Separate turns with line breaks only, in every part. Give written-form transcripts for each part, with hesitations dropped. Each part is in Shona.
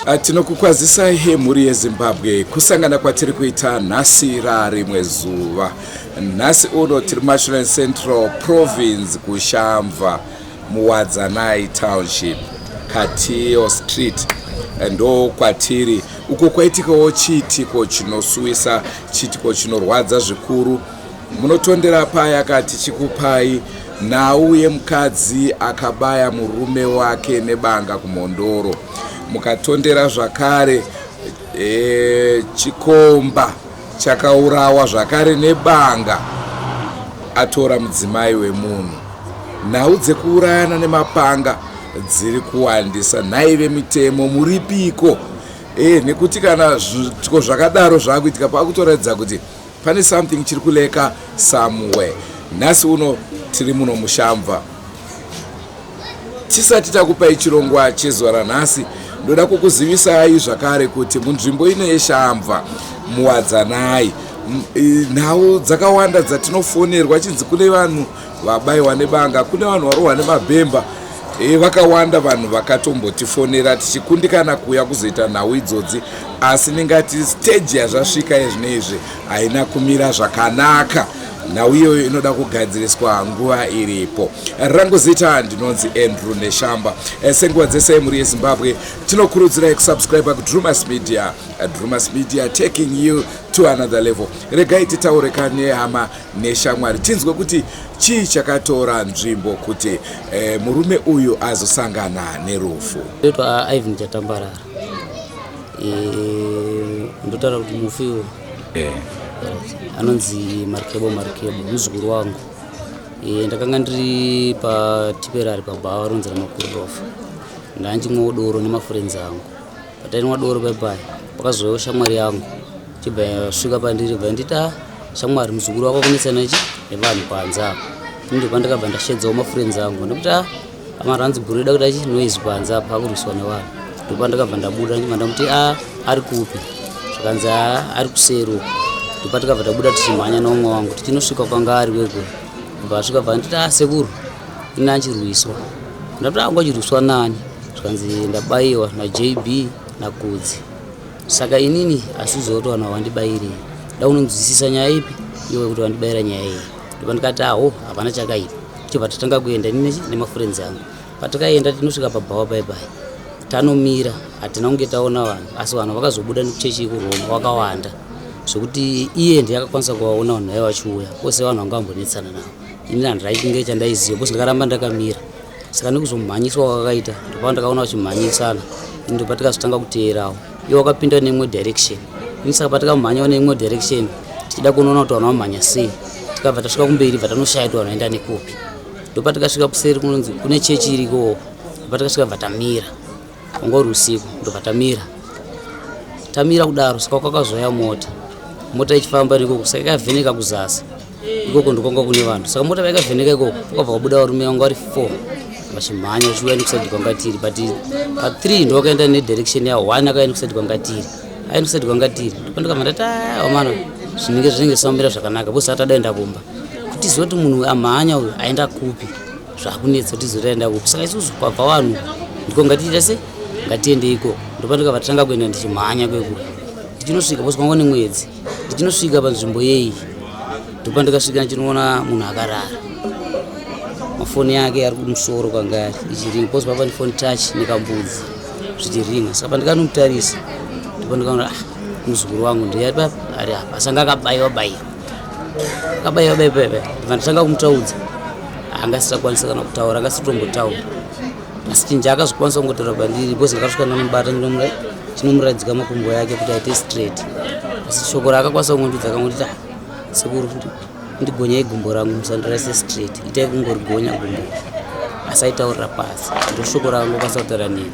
Tinokukwazisai mhuri yeZimbabwe kusangana kwatiri kuita nhasi rarimwe zuva. Nhasi uno tiri muMashonaland Central Province kuShamva muWadzanai Township, Katiyo Street ndo kwatiri uko kwaitikawo chiitiko chinosuwisa, chiitiko chinorwadza zvikuru. Munotondera paya ka tichikupai nhau yemukadzi akabaya murume wake nebanga kuMhondoro. Mukatondera zvakare e, chikomba chakaurawa zvakare nebanga atora mudzimai wemunhu. Nhau dzekuurayana nemapanga dziri kuwandisa. Nhai vemitemo muripiko? E, nekuti kana zvitiko zvakadaro zvakuitika pakutoratidza kuti pane something chiri kuleka somewhere. Nhasi uno tiri muno muShamva. Tisati takupai chirongwa chezuva ranhasi, ndoda kukuzivisai zvakare kuti munzvimbo ino yeShamva muWadzanai, nhau dzakawanda dzatinofonerwa chinzi kune vanhu vabaiwa nebanga, kune vanhu varohwa nemabhemba. Vakawanda vanhu vakatombotifonera tichikundikana kuuya kuzoita nhau idzodzi, asi ndingati stage yazvasvika yezvino izvi haina kumira zvakanaka. Nhau iyoyo inoda kugadziriswa nguva iripo. Rangu zita ndinonzi Andrew Neshamba. Senguva dzese mhuri yeZimbabwe, tinokurudzirai kusubscribe kuDrumas Media. Drumas Media, taking you to another level. Regai titaure nehama neshamwari tinzwe kuti chii chakatora nzvimbo kuti murume uyu azosangana nerufu.
Ndoitwa Ivan Chatambarara. Ndotaura kuti mufi uyu anonzi Marikebo Marikebo, muzukuru wangu. Ndakanga ndiri paTiperari pabhawa rinonzi raMakururofa. Ndanchimwawo doro nemafriends angu. Patainwa doro paipai pakazouyawo shamwari yangu, chibva yasvika pandiri, bva nditi, "Ah, shamwari, muzukuru wako kunetsana ichi nevanhu panze apa." Ndo pandakabva ndashedzawo mafriends angu ndikuti, "Ah, amaranzi bhuru ida kuti achi noise panze apa, akurwiswa nevanhu." Ndopandakabva ndabuda, ndibva ndamuti, "A, ari kupi?" Zvakanzi, "A, ari kuseri uko." Ndopatikabva tabuda tichimhanya neumwe wangu, tichinosvika kwanga ari kwekwe. Bva asvika, bva nditi, "A, sekuru, ini achirwiswa." Ndati, "Anga achirwiswa nani?" Zvikanzi, "Ndabayiwa naJB naKudzi." Saka inini asiziva kuti vanhu havandibayirei, da unonzwisisa nyaya ipi iwe kuti vandibayira nyaya iyi. Ndopa ndikati, "Aho, hapana chakaipa." Chibva tatanga kuenda inini nemafriends angu. Patakaenda tinosvika pabhawa paipai, tanomira, hatina kunge taona vanhu, asi vanhu vakazobuda nekuchechi kuRoma vakawanda zvekuti iye ndiye akakwanisa kuvaona vanhu vaiva vachiuya vose. Vanhu vanga vambonetsana navo, inini handirainge chandaiziva because ndakaramba ndakamira. Saka nekuzomhanyiswa kwakaita, ndopa ndakaona vachimhanyisana, ini ndopa tikazotanga kuteerawo. Iwo wakapinda neimwe direction, ini saka patikamhanyawo neimwe direction tichida kunoona kuti vanhu vamhanya sei, tikabva tasvika kumberi, bva tanoshaya kuti vanhu vaenda nekupi. Ndopa tikasvika kuseri kunonzi kune chechi iriko. Ndopa tikasvika, bva tamira. Wanga uri usiku. Ndobva tamira, tamira kudaro, saka kwakazoya mota, mota ichifamba nekoko, saka ikavheneka kuzasi ikoko, ndokwanga kune vanhu. Saka mota vaikavheneka ikoko, kwakabva kwabuda varume vanga vari four vachimhanya vachiuya nekuside kwanga tiri, but pa3 ndo vakaenda nedirection ya1 akaenda kuside kwanga tiri, aenda kuside kwanga tiri. Ndopandakabva ndati, "Ah, wamana, zvinenge zvisamira zvakanaka," because atadaenda kumba kuti tizive kuti munhu amhanya uyu aenda kupi, zvakunetsa kuti tizive kuti aenda kupi. Saka isusu kwabva vanhu ndiko, ngatiita se ngatiende ikoko. Ndopandikabva tatanga kuenda ndichimhanya kwekuri, ndichinosvika because kwanga nemwedzi. Ndichinosvika panzvimbo yeyi, ndopandikasvika ndichinoona munhu akarara, mafoni yake ari kumusoro kwanga ari ichiringa, because papa nefoni touch nekambudzi zvichiringa. Saka pandikanomutarisa, ndopandikaona, ah, muzukuru wangu ndiye ari papa, ari apa, asi anga akabayiwa bayiwa, akabayiwa bayiwa bayiwa. Ndibva ndatanga kumutaudza, angasisakwanisa kana kutaura, angasitombotaura, asi chinja akazokwanisa kungotaura pandiri because ndakasvika ndanomubata, chinomuradzika makumbo yake kuti aite straight. Asi shoko raakakwanisa kungondudza, akangonditi, "Ah, sekuru, ndigonyai gumbo rangu, musandirase straight, itai kungorigonya gumbo." Asi aitaurira pasi, ndo shoko raangokwanisa kutaura neni.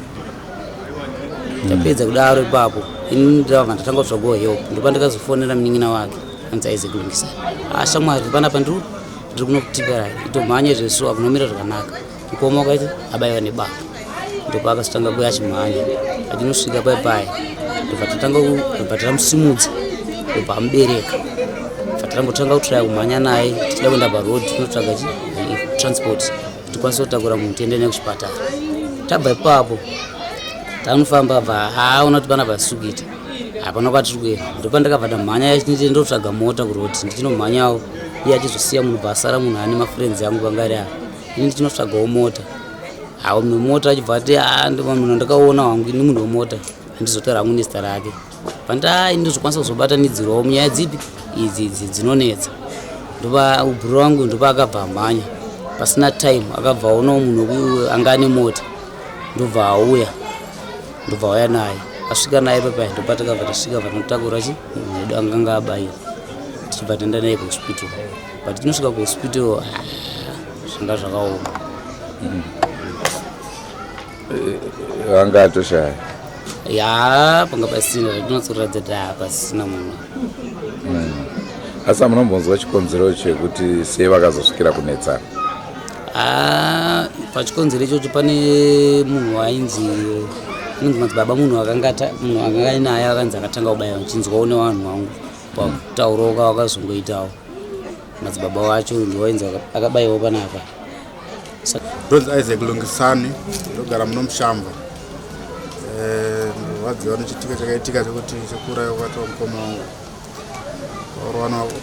Tapedza kudaro ipapo, ini ndabva ndatanga kutsvagawo help. Ndopa ndikazofonera munin'ina wake anzi Isaac Lungisai. "Ah, shamwari, panapa ndiri kunokutipera, itomhanya zvesu, akunomira zvakanaka, mukoma wakaita abayiwa nebanga." Ndopa akazotanga kuya achimhanya, achinosvika pai pai, ndobva tatanga, ndobva tamusimudza, ndobva amubereka, bva tatangotanga kutraya kumhanya naye tichida kuenda paroad tinotsvaga chi transport tikwanise kutakura munhu tiende naye kuchipatara. Tabva ipapo Tanofamba bva aona kuti pana pasukita hapana kwatiri kuenda, ndopandakabva ndamhanya chiniti ndotsvaga mota kuroti ndichinomhanyawo, iye achizosiya munhu bva asara munhu ane mafriends angu vanga ari ava. Ini ndichinotsvagawo mota, hawo munhu wemota achibva ati, munhu ndakaona wangu ini munhu wemota, handizotaura hangu nezita rake." Pandai ndizokwanisa kuzobatanidzirwawo munyaya dzipi idzi idzi dzinonetsa. Ndopa ubhuru wangu, ndopa akabva amhanya pasina time, akabva aonawo munhu anga ane mota, ndobva auya, ndobva auya naye, asvika naye papai, ndopa takabva tasvika, vanotakura chi munhu wedu anganga abayiwa, tichibva taenda naye kuhospital. But tinosvika kuhospital, ah, zvanga zvakaoma.
Vanga atoshaya?
Ya, panga pasina, zvatinotsoratidza kuti pasina munhu.
Asi hamunombonzwa chikonzero chekuti sei vakazosvikira kunetsana?
Ah, pachikonzero ichocho pane munhu wainzi, anonzi madzibaba, munhu akanga munhu akanga ainaye akanzi akatanga kubaya, chinzwawo nevanhu vangu pakutaurawo kawakazongoitawo madzibaba wacho ndiwainzi akabayiwa panapa.
Ndonzi Isaac Lungisani, ndogara muno muShamva. Ndarwadziwa nechitika chakaitika chekuti chekuurayiwa kwatwa mukoma wangu.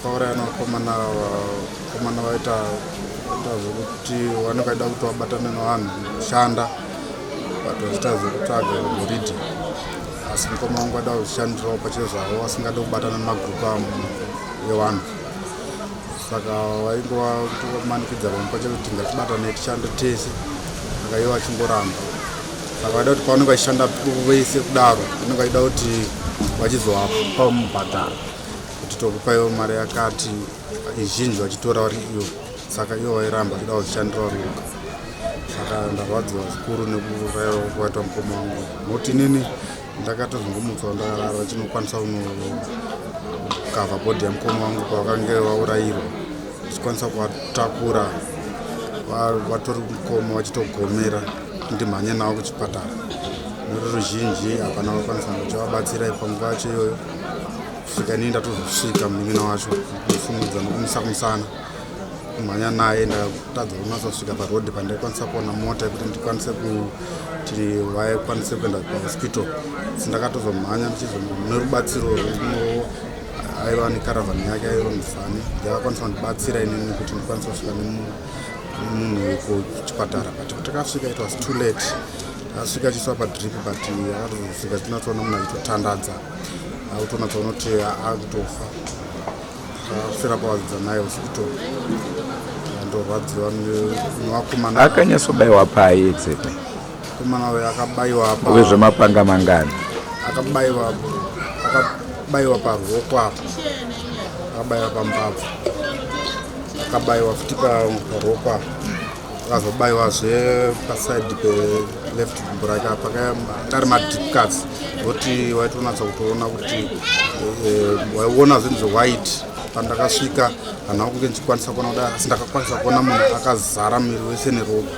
Kauraya nevakomana, vakomana vaita ita zvekuti vanenge vaida kuti vabatane nevanhu kushanda, but vachiita zvekutsvaga goridhe, asi mukoma wangu aida kuzvishandirawo pachezvavo, asingade kubatana nemagurupu evanhu. Saka vaingova kutomanikidza pamwe pacho kuti ngatibatane tishande tese, saka ivo vachingoramba. Saka vaida kuti pavanenge vachishanda vese kudaro, vanenge vachida kuti vachizovapa mubhadharo, kuti tokupaiwo mari yakati izhinji, vachitora vari ivo. Saka ivo vairamba, vachida kuzvishandira vari voga. Saka ndarwadziwa zvikuru nekuurayiwa kwaitwa mukoma wangu, nokuti inini ndakatozongomutsawo ndakarara, chinokwanisa kunokavha body yamukoma wangu pavakange vaurayirwa, ndichikwanisa kuvatakura vatori mukoma vachitogomera, ndimhanye navo kuchipatara. Nekuti ruzhinji hapana vakwanisa kuchivabatsira panguva yacho iyoyo, kusvika inini ndatozosvika, munin'ina wacho kumusumudza nokumuisa kumusana, kumhanya naye. Ndatadza kunatsa kusvika parodhi pandaikwanisa kuona mota yekuti ndikwanise kuti vaikwanise kuenda pahospital, asi ndakatozomhanya nerubatsiro aiva nekaravhani yake, aiva mufani, ndakakwanisa kundibatsira inini kuti ndikwanise kusvika nemunhu kuchipatara. But takasvika it was too late. Takasvika achiiswa padrip, but akatozosvika tinatsoona munhu achitotandadza, akutonatsoona kuti akutofa. Akaswera pawadzidza naye hospital. Ndorwadziwa nevakomana.
Akanyatsobayiwa pai exactly?
Mukomana uyu akabayiwa
pa wezvemapanga mangani?
Akabayiwa paruoko apa, akabayiwa pambabvu, akabayiwa futi paruoko apa, akazobayiwazve paside peleft gumbo rake apa, ari madeep cuts, kuti waitonatsa kutoona kuti waiona zvinhu zvewhite. Pandakasvika handina kunge ndichikwanisa kuona kudai, asi ndakakwanisa kuona munhu akazara muviri wese neropa,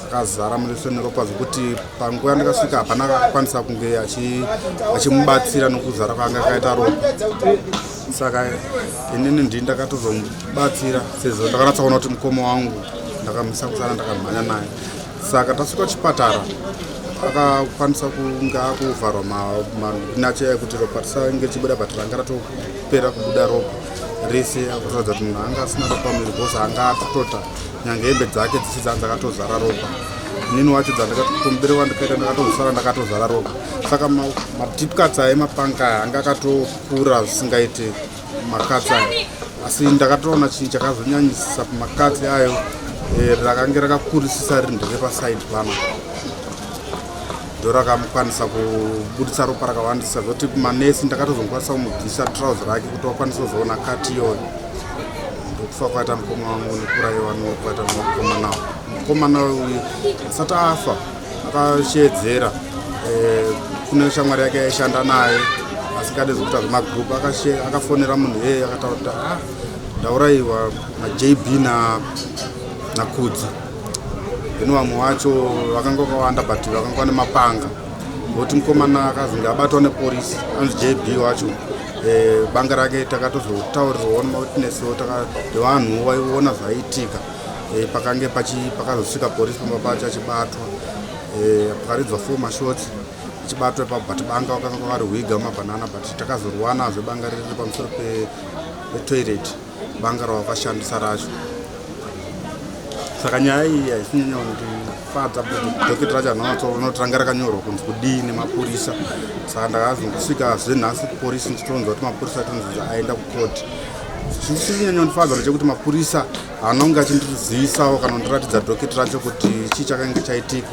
akazara muviri wese neropa, zvokuti panguva yandakasvika hapana akakwanisa kunge achimubatsira nokuzara kwaanga akaita ropa. Saka inini ndii ndakatozomubatsira, sezvo ndakanatsa kuona kuti mukoma wangu, ndakamisa kusana, ndakamhanya naye. Saka tasvika kuchipatara akakwanisa kunge akuvharwa manacho ekuti ropa risange richibuda, but ranga ratopera kubuda ropa rese, akuratidza kuti munhu anga asina ropa muviri because anga atotota, nyange hembe dzake dzisi dzanga dzakatozara ropa. Inini wacho dzandakatomubereka wandikaita ndakatozosara ndakatozara ropa. Saka madeep cuts aya emapanga aya anga akatokura zvisingaiti, macuts aya. Asi ndakatoona chinhu chakazonyanyisisa pamacuts ayo, rakange rakakurisisa riri nderepaside pano, ndo rakamukwanisa kubudisa ropa rakawandisa, zvokuti manesi ndakatozokwanisa kumubvisa trouser rake kuti wakwanise kuzoona cut iyoyo. Ndokufa kwaita mukoma wangu nekurayiwa nokwaita mukomana. Mukomana uyu asati afa akashedzera kune shamwari yake yaishanda naye, asingade zvekuita zvemagrupu. Akafonera munhu iyeye, akataura kuti, "Ah, ndaurayiwa naJB naKudzi." Then vamwe vacho vakanga vakawanda, but vakanga vane mapanga, nokuti mukomana akazonge abatwa neporisi anzi JB wacho, banga rake takatozotaurirwawo nemawitnesswo nevanhu vaiona zvaiitika. Pakange pakazosvika porisi pamba pacho achibatwa, pakaridzwa four mashots. ichibatwa ipapo but banga wakanga kwakarihwiga mumabhanana but takazoriwanazve banga riri pamusoro petoilet banga rawakashandisa racho saka nyaya iyi haisi nyanya kundifadza dhoketi racho hanonatsoona kuti ranga rakanyorwa kunzi kudii nemapurisa saka ndakazongosvika zvenhasi kuporisi ndichitonzwa kuti mapurisa atonzi aenda kukoti chisiri nyanya kundifadza ndechekuti mapurisa haana kunge achindizivisawo kana kundiratidza dhoketi racho kuti chii chakange chaitika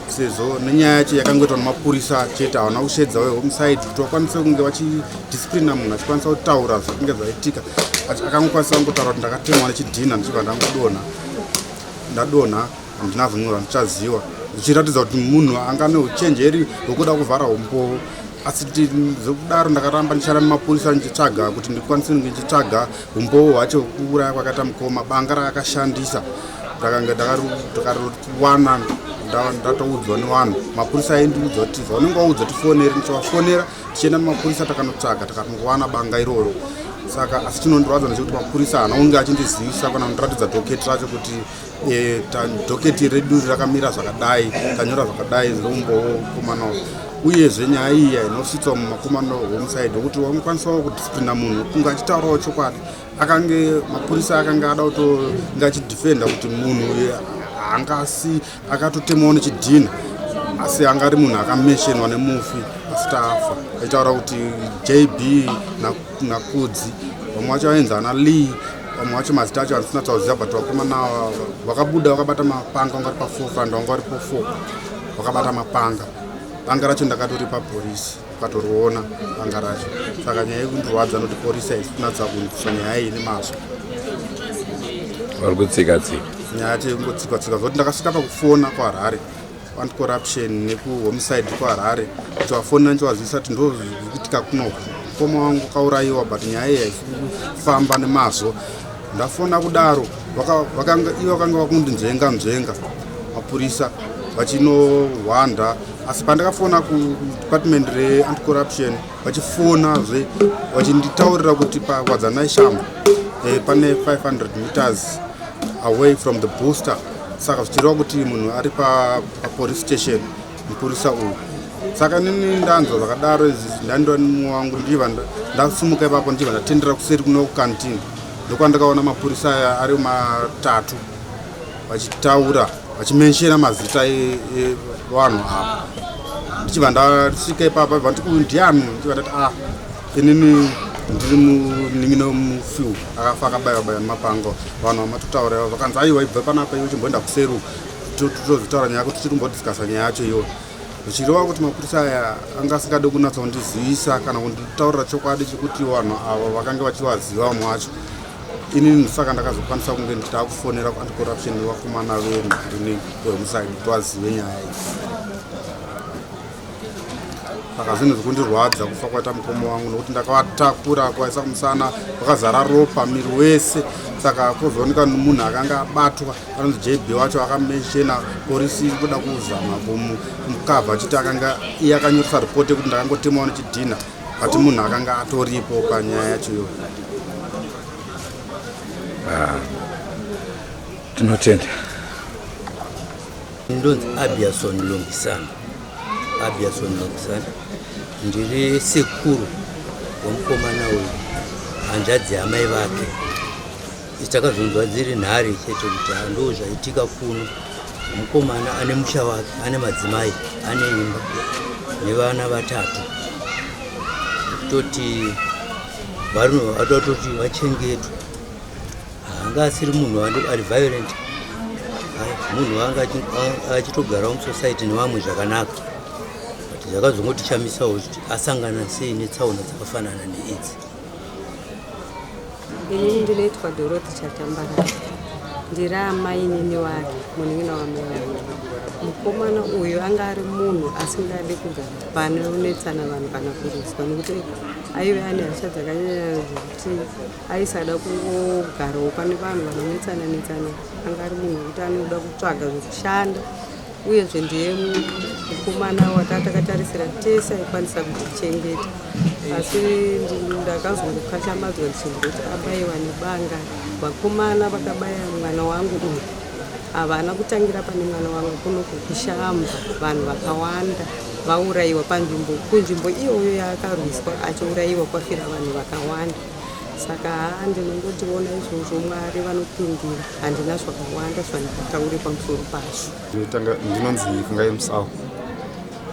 sezvo nenyaya yacho yakangoitwa nemapurisa chete havana kushedza vehomeside kuti vakwanise kunge vachidisciplina munhu achikwanisa kutaura zvakange zvaitika akangokwanisa kungotaura kuti ndakatemwa nechidhina ndichibva ndangodonha ndadonha handina zvimwe zvandichaziva zvichiratidza kuti munhu anga neuchenjeri hwekuda kuvhara umbovo asi zvekudaro ndakaramba ndichara nemapurisa ndichitsvaga kuti ndikwanise kunge ndichitsvaga umbovo hwacho kuuraya kwakaita mukoma banga raakashandisa ndakanga ndakariwana ndatoudzwa nevanhu mapurisa aindiudza kuti zvaunenge waudza tifonere ndichivafonera tichienda nemapurisa takanotsvaga takangowana banga iroro saka asi chinondirwadza ndechekuti mapurisa haana kunge achindizivisa kana kundiratidza dhoketi racho kuti e, dhoketi redu rakamira zvakadai tanyora zvakadai zveumbowo komana uyezve nyaya iyi hainosvitswa mumakomana homeside wekuti vanokwanisawo kudisciplina munhu kunge achitaurawo chokwadi akange mapurisa akange ada kutonge achidefenda kuti munhu haangasi akatotemwawo nechidhinha asi anga ari munhu akameshenwa nemufi asi taafa achitaura kuti jb nakudzi vamwe vacho vainzi ana lee vamwe vacho mazita acho andisina tauziva but vakomana vakabuda vakabata mapanga vanga vari paforefront vanga varipo four vakabata mapanga banga racho ndakatoripa porisi ukatoriona banga racho saka nyaya yekundirwadza nokuti porisi haisi kunatsa kunzwisa nyaya iyi nemazvo
vari kutsika tsika
nyaya yacho yekungotsika tsika zvokuti ndakasvika pakufona kuharare anticorruption nekuhomicide kuharare kuti vafonera ndichivazivisa kuti ndo zvikuitika kunoku mukoma wangu kaurayiwa but nyaya iyi haisi kufamba nemazvo ndafona kudaro ivo vakanga vakundinzvenga nzvenga mapurisa vachinohwanda asi pandakafona kudepartment reanticorruption vachifonazve vachinditaurira kuti pawadzanai shamba eh, pane 500 meters away from the booster saka zvichireva kuti munhu ari papolice station mupurisa uyu saka nini ndanzwa zvakadaro izvi ndandova nemumwe wangu ndichibva ndasumuka ipapo ndichibva ndatendera kuseri kuno kukantin ndokwandakaona mapurisa aya ari matatu vachitaura vachimenshena mazita evanhu ava ndichibva ndasvika ipapa bva nditi uyu ndiani ndichibva ndati ah inini ndiri munin'ina wemufi akafa akabaiwa baiwa nemapanga vanhu vamatotaura vakanzi aiwa ibva panapa iwe chimboenda kuseri tozotaura nyaya yako tichiri kumbodiscasa nyaya yacho iyoyo zvichireva kuti mapurisa aya anga asingade kunatsa kundizivisa kana kunditaurira chokwadi chekuti vanhu ava vakange vachivaziva vamwe vacho inini ndosaka ndakazokwanisa kunge nditakufonera kuanticorruption vakomana venhrini wemusaidi kuti vazive nyaya iyi saka zvinhu zvikundirwadza kufa kwaita mukoma wangu nokuti ndakavatakura kuvaisa kumusana vakazara ropa miri wese saka kozooneka munhu akanga abatwa anonzi jb wacho akameshena porisi iri kuda kuzama kumukavha achiti akanga iye akanyoresa ripoti yekuti ndakangotemawo nechidhina but munhu akanga atoripo panyaya yacho iyoyo
ah, tinotenda
Ndonzi Abiason Longisana. Abiason Longisana. Ndiri sekuru wemukomana uyu, hanzvadzi yamai vake. Takazonzwa dziri nhare chete kuti ndo zvaitika kuno. Mukomana ane musha wake, ane madzimai, ane imba nevana vatatu. Toti varume vada kutoti vachengetwe. Anga asiri munhu ari violent, munhu anga achitogarawo musociety nevamwe zvakanaka, but zvakazongotichamisawo kuti asangana sei netsaona dzakafanana neidzi.
Inini ndinoitwa Dorothy Chatambara, ndiri amainini wake, munin'ina wamai wake. Mukomana uyu anga ari munhu asingadi kugara panonetsana vanhu kana kurwiswa nekuti aive ane hasha dzakanyanya zvekuti aisada kungogarawo pane vanhu vanonetsana netsana anga ari munhu wekuti anoda kutsvaga zvekushanda uyezve ndiye mukomana watakatarisira tese aikwanisa kutichengeta asi ndakazongokachamadzwa ndichinzwa kuti abaiwa nebanga vakomana vakabaya mwana wangu uyu havana kutangira pane mwana wangu kuno kukushamba vanhu vakawanda Vaurayiwa panzvimbo kunzvimbo iyoyo yaakarwiswa achiurayiwa kwafira vanhu vakawanda. Saka haa ndinongotiona izvozvo Mwari vanopindira handina zvakawanda zvandingataure pamusoro pazvo.
Ndinotanga ndinonzi Fungai Musawu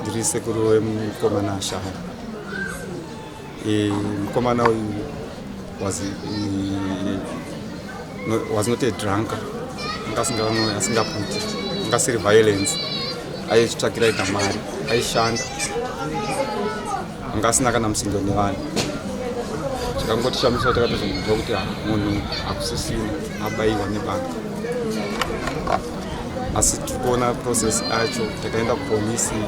ndiri sekuru wemukomana ashaya. E, mukomana uyu was, e, no, was not a drunker anga asinganwe asingaputi anga asiri violence aizvitsvakira ega mari aishanda anga asina kana musindo nevanhu zvakangotishamisa takatozonzwa kuti munhu hakusisina abaiwa nebanga asi tiri kuona process acho takaenda kupolisi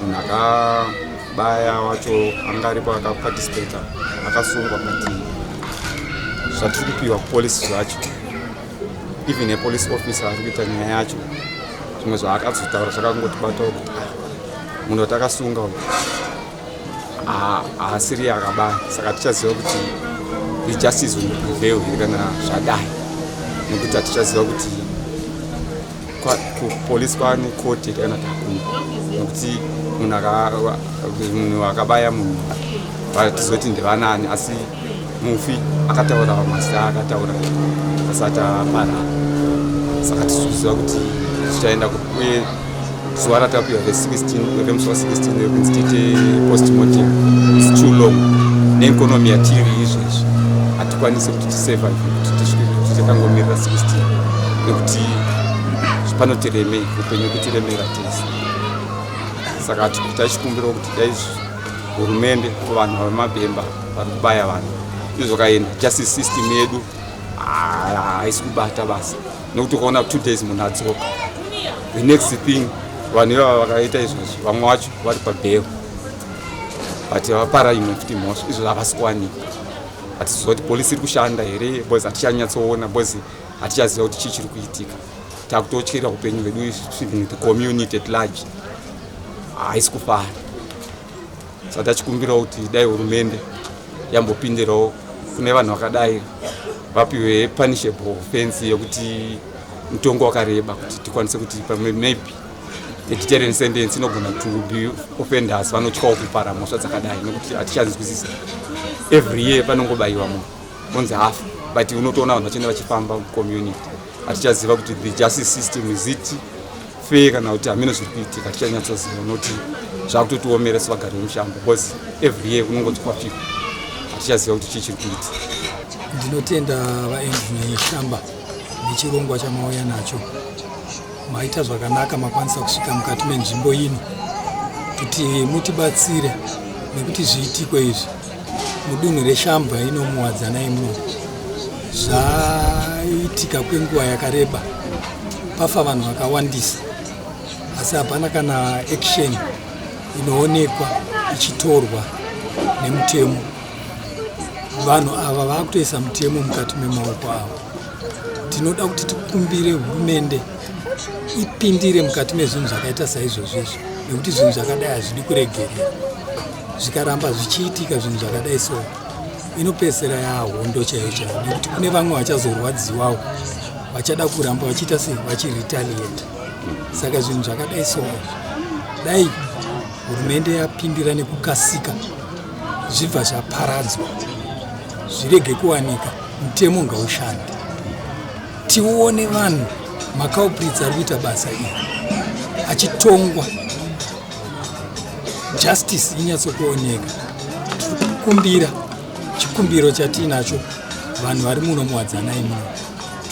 munhu akabaya wacho anga aripo akaparticipata akasungwa but zvatiri kupiwa kupolisi zvacho even nepolice officer ari kuita nyaya yacho zvimwe zvaakazotaura zvakangotibatawo kuti ah, munhu watakasunga uyu haasiri akabaya saka tichaziva kuti the justice will prevail here kana zvadai nekuti hatichaziva kuti kupolisi kwaane court here kana kuti hakuna nekuti munhu akabaya munhu vatizoti ndevanani asi mufi akataura mazita akataura asati aparara saka tisi kuziva kuti tichaenda uye zuva ratapiwa re16 remusi wa16 rekunzi tiite postmortem is too long neeconomy yatiri izvezvi hatikwanisi kuti tisurvive kuti tisvike kuti takangomirira 16 nekuti panotiremei upenyu kutiremera tese saka tachikumbirawo kuti dai hurumende kuvanhu vemabhemba vari kubaya vanhu izvokaenda justice system yedu haisi kubata basa nekuti ukaona two days munhu adzoka the next thing vanhu ivava vakaita izvozvo vamwe vacho vari pabail but vapara imwe futi mhosva izvo havasi kuwanika hatiziva kuti polisi iri kushanda here because hatichanyatsoona because hatichaziva kuti chii chiri kuitika takutotyira upenyu hwedu even the community at large haisi kufara saka tachikumbirawo kuti dai hurumende yambopindirawo kune vanhu vakadai vapiwe punishable offense yekuti mutongo wakareba kuti tikwanise kuti pamwe maybe a deterrent sentence inogona to be offenders vanotyawo kupara mhosva dzakadai nekuti hatichanzwisisa every year panongobayiwa munhu onzi hafa but unotoona vanhu vachienda vachifamba mucommunity hatichaziva kuti the justice system is it fair kana kuti hameno zviri kuitika tichanyatsoziva noti zvakutotiomera sevagari vemushambo because every year kunongoti kwafikwa hatichaziva kuti chii chiri kuitika
ndinotenda vaAndrew Neshamba nechirongwa chamauya nacho maita zvakanaka makwanisa kusvika mukati menzvimbo ino kuti mutibatsire nekuti zviitiko izvi mudunhu reshambwa ino muwadzanai muno zvaitika kwenguva yakareba pafa vanhu vakawandisa asi hapana kana action inoonekwa ichitorwa nemutemo vanhu ava vakutoisa mutemo mukati memaoko avo tinoda kuti tikumbire hurumende ipindire mukati mezvinhu zvakaita saizvozvo izvi nekuti zvinhu zvakadai hazvidi kuregerera zvikaramba zvichiitika zvinhu zvakadai so inopedzisira yahondo chaiyo chaiyo nekuti kune vamwe vachazorwadziwawo vachada kuramba vachiita sei vachiretaliate saka zvinhu zvakadai so dai hurumende yapindira nekukasika zvibva zvaparadzwa zvirege kuwanika mutemo ngaushande tione vanhu maculprits ari kuita basa iri achitongwa justice inyatsokuoneka tiri kukumbira chikumbiro chatiinacho vanhu vari muno muwadzanai muno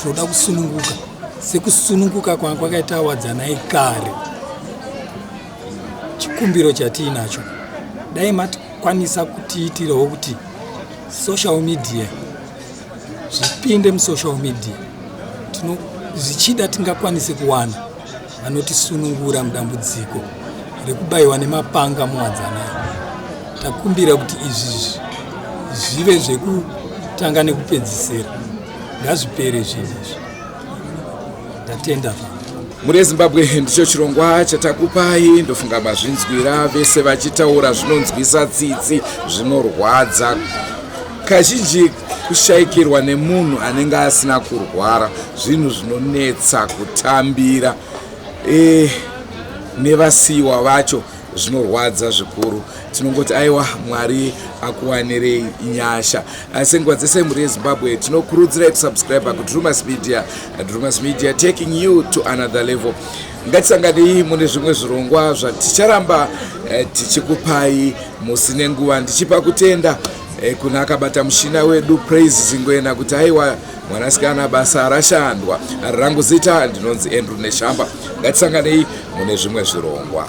tinoda kusununguka sekusununguka kwanga kwakaita wadzanai kare chikumbiro chatiinacho dai matikwanisa kutiitirawo kuti social media zvipinde musocial media tino zvichida tingakwanise kuwana vanotisunungura mudambudziko rekubayiwa nemapanga muwadzanai takumbira kuti izvi zvive zvekutanga nekupedzisira ngazvipere zvinhu izvi ndatenda zvangu
mhuri yezimbabwe ndicho chirongwa chatakupai ndofunga mazvinzwira vese vachitaura zvinonzwisa tsitsi zvinorwadza kazhinji kushayikirwa nemunhu anenge asina kurwara zvinhu zvinonetsa kutambira e, nevasiyiwa vacho Zvinorwadza zvikuru. Tinongoti aiwa, Mwari akuwanirei nyasha. Senguva dzese, mhuri yeZimbabwe, tinokurudzirai kusubscribe kuDrumas Media. Drumas Media, taking you to another level. Ngatisanganei mune zvimwe zvirongwa zvaticharamba tichikupai musi nenguva, ndichipa kutenda kuna akabata mushina wedu, Praise Zingwena, kuti aiwa mwanasikana, basa rashandwa. Rangu zita ndinonzi Andrew Neshamba. Ngatisanganei mune zvimwe zvirongwa.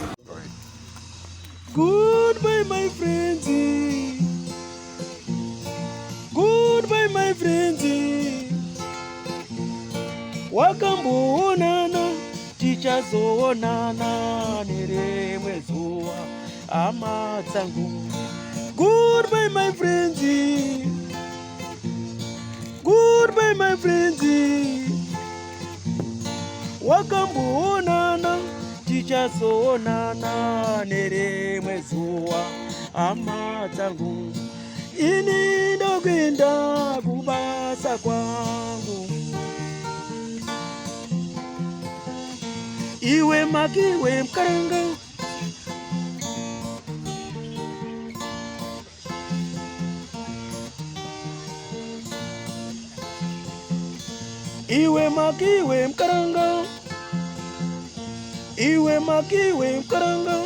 Goodbye, my friends. Goodbye, my friends. Wakamboonana, tichazoonana nerimwe zuva, hama dzangu. Goodbye, my friends. Goodbye, my friends. Wakamboonana, tichazoonana nerimwe zuva, hama dzangu. Ini ndokuenda kubasa kwangu. Iwe makiwe mukaranga. Iwe makiwe mukaranga. Iwe makiwe mukaranga.